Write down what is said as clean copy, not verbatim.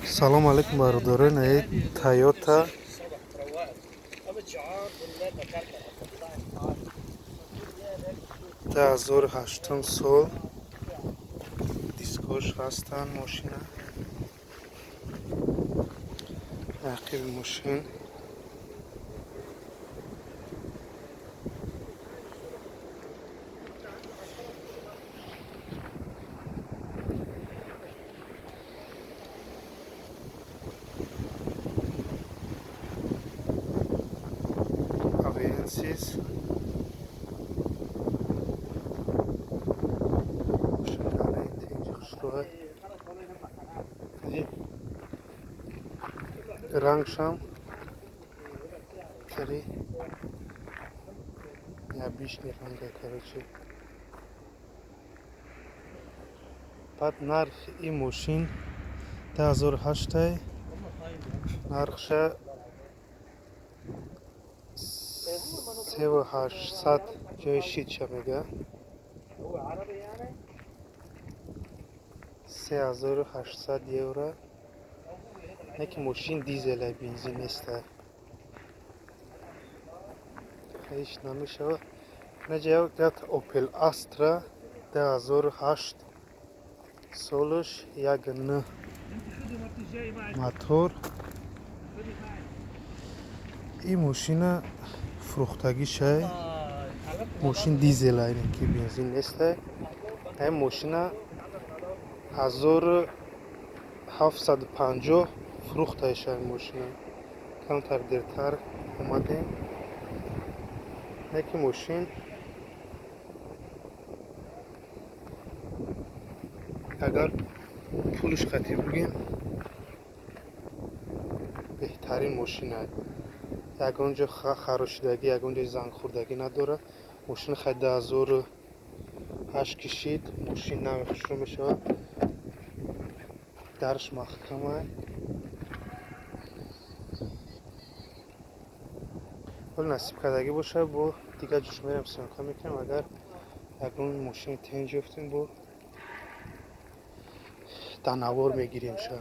Салом алейкум, бародарон. Тойота 2008 сол, дискош ҳастанд мошина, ақиби мошин. Avensis рангшам хеле необычный ранга, короче. Баъд нархи ин мошин 2008, нархша 3800 ҷои шидша мега, 3800 евро. Не ки мошин дизела, бензин неста, ҳеҷ намешавад. Наҷа як Опел Астра, 2008 солаш, 1.9 мотор. Ин мошина фурӯхтагишай. Мошин дизела, ки бензин неста. Ин мошина 1750 фурӯхтаиша. Мошина камтар дертар омадем, не ки мошин агар пулш қатӣ бигем, беҳтарин мошина. Ягон ҷо харошидагӣ, ягон ҷои зангхӯрдагӣ надорад мошин. Хай, 2008 кишид, мошин нави хушрӯ мешавад, дарш маҳкамай. Ҳол насиб кардагӣ бошад, бо дигар ҷош мерем, съёмка мекунем. Агар ягон мошини тенҷ ёфтем, бо дар навор мегирем ша.